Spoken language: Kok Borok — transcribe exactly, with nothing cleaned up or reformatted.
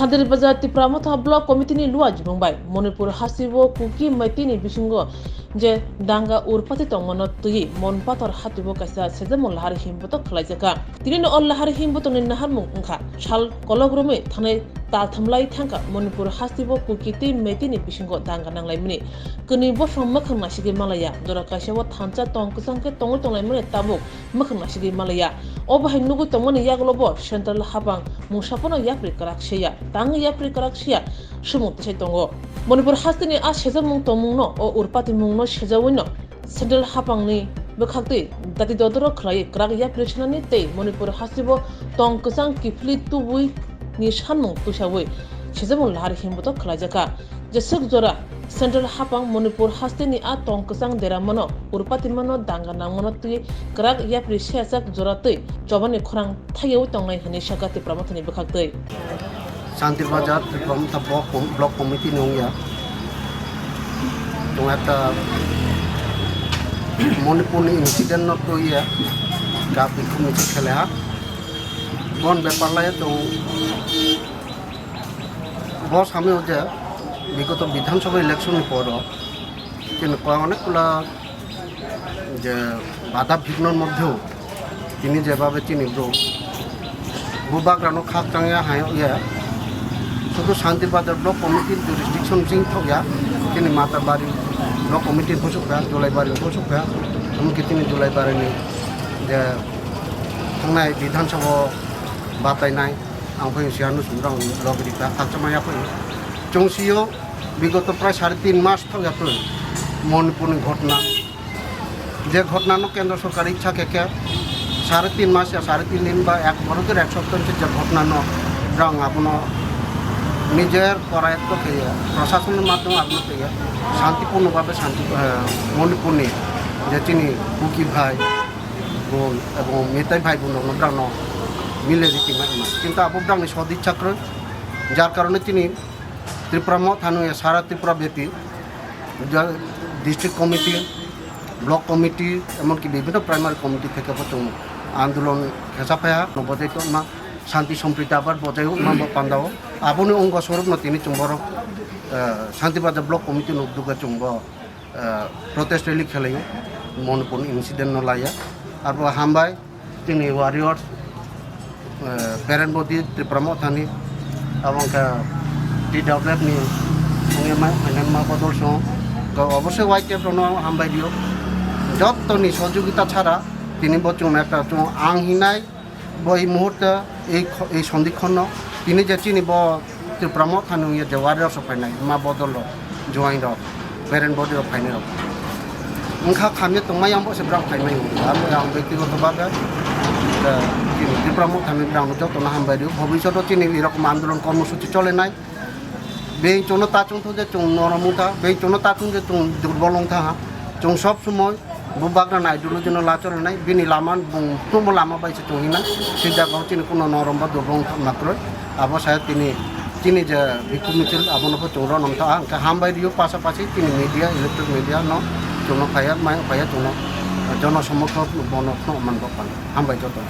Santir Bazar Tipra Motha Block Committee ni luajibung bai Manipur hasteo Kuki Meitei ni bisingo je danga urpati tongmano twiwi Monpathor hasteo kaisa sejamo lahar himbotok khwlaijakha. Tini no o lahar himbotok ni naharmung wngkha sal kolok romwi thanai taltham lai thangkha Manipur hasteo Kuki tei Meitei ni bisingo danga nanglaimani. Kwnwi bosong mwkhang nasigwi malaya, jora kaisa o thansa tong kwchang khe tongwi tonglaimani tabuk mwkhang nasigwi malaya. O bahai nugwi tongmani yagulo bo central hapang mungsa phano yapri kwrak seya, tangwi yapri kwrak seya sumung tisai tongo. Manipur hasteni a sejamung tongmungno o urpatimungno sejawino central hapangni bwkhaktwi dati dodoro khwlaiwi kwrak yapri senani tei Manipur hasteo tong kwchang kiphilwi tubui ni sanmung twisawi sejamung lahar himbotok khwlaijakha. Jeswk jora central hapang Manipur hasteni a tong kwchang deramano, urpatimano, danga nangmano twi kwrak yapri sejak jora twi chobani khorang thaio tongnai hwnwi sakha Tipra Mothani bwkhaktwi. Santir Bazar Tipra Motha Block Com-, Block Committee ni wngya. Tong ekta Manipur ni incident no twiya kap bikhum ni khele ha. Bon bepar lai tong Bo samwi o je bigoto Bidhan Sabha election ni poro chini koi onek kula je bada bighnor moddheo tini jebabe chini bro bubagrano khakchangya hai ye sudu Santir Bazar Block Committee jurisdiction sing thokya chini Matabari Block Committee bosokya, Jolaibari bosokya, emonki chini Jolaibari ni je thangnai Bidhan Sabha batainai. Ang phai siya no sumrang log rika khakchangma ya phai. Chwng sio bigoto prai sare tin mas thok ya phai. Manipur ni ghotna. Je ghotna no kendro sorkar ichha khe khe sare tin mas ya sare tin din ba ek boro khe ek sopta je ghotna no rang abono nijer korayotto khe ya, prashason ni madhyome abono khe ya, santipurno bhabe santi, eh, Manipur ni je chini Kuki bhai, Bon ebong Meitei bhai bon rokno borokno mile riti ma ma. Kintu abo borokni sodichha kwrwi, jar karone chini Tripura Motha no ya sara Tripura bepi, ja-, district committee, block committee, emonki bibhinno primary committee theke bo chwng andolon khecha phaiha, no bojai tongma, shanti sompriti abar bojai ma bo pandao. Aboni ongo sorob no tini chwng borok, eh, Santir Bazar block committee no duga chwng bo ah, protest rally khelaio, Manipur incident no laiya. Arbo hambai, chini warriors, ah, parent body Tripura Mothani, abo wngkha T W F ni wngya ma, finance ma bodol song, ga obosoi Y T F rokno hambai rio. Jottoni sojogita chara, tini bo chwng ekta chwng ang hinai, Bo ei muhurte ei kho-, ei sondikhonno tini je chini bo Tripura Mothani wngya je warriors rok phainai, ma bodol rok, joain rok, parent body rok phainai rok. Wngkha khamya tongmai ang bo se borok phaimai wngkha. Amo ang bektigoto bhabe, eh, chini Tripura Mothani borokno jotono hambai rio. Bhobishoto chini erokom andolon kormosuchi cholenai. Beng chwngno ta chwngthok je chwng norom wngkha, beng chwngno ta chwng je chwng durbol wngkha ha. Chwng sob somoi bo bagrani ideology no lachol hinai, bini lama bung tongmo lama bai se chwng hinai, se jaga o chini kuno norom ba durbol wngkha matroi. Abo saya tini chini je bhikkhu michil abono bo chwng ronom tha, hwnkhe hambai rio pasapasi chini media, electronic media no chwngno phaiya, mai phaiya chwngno jono somorthon bono khno man bo pano. Hambai joto.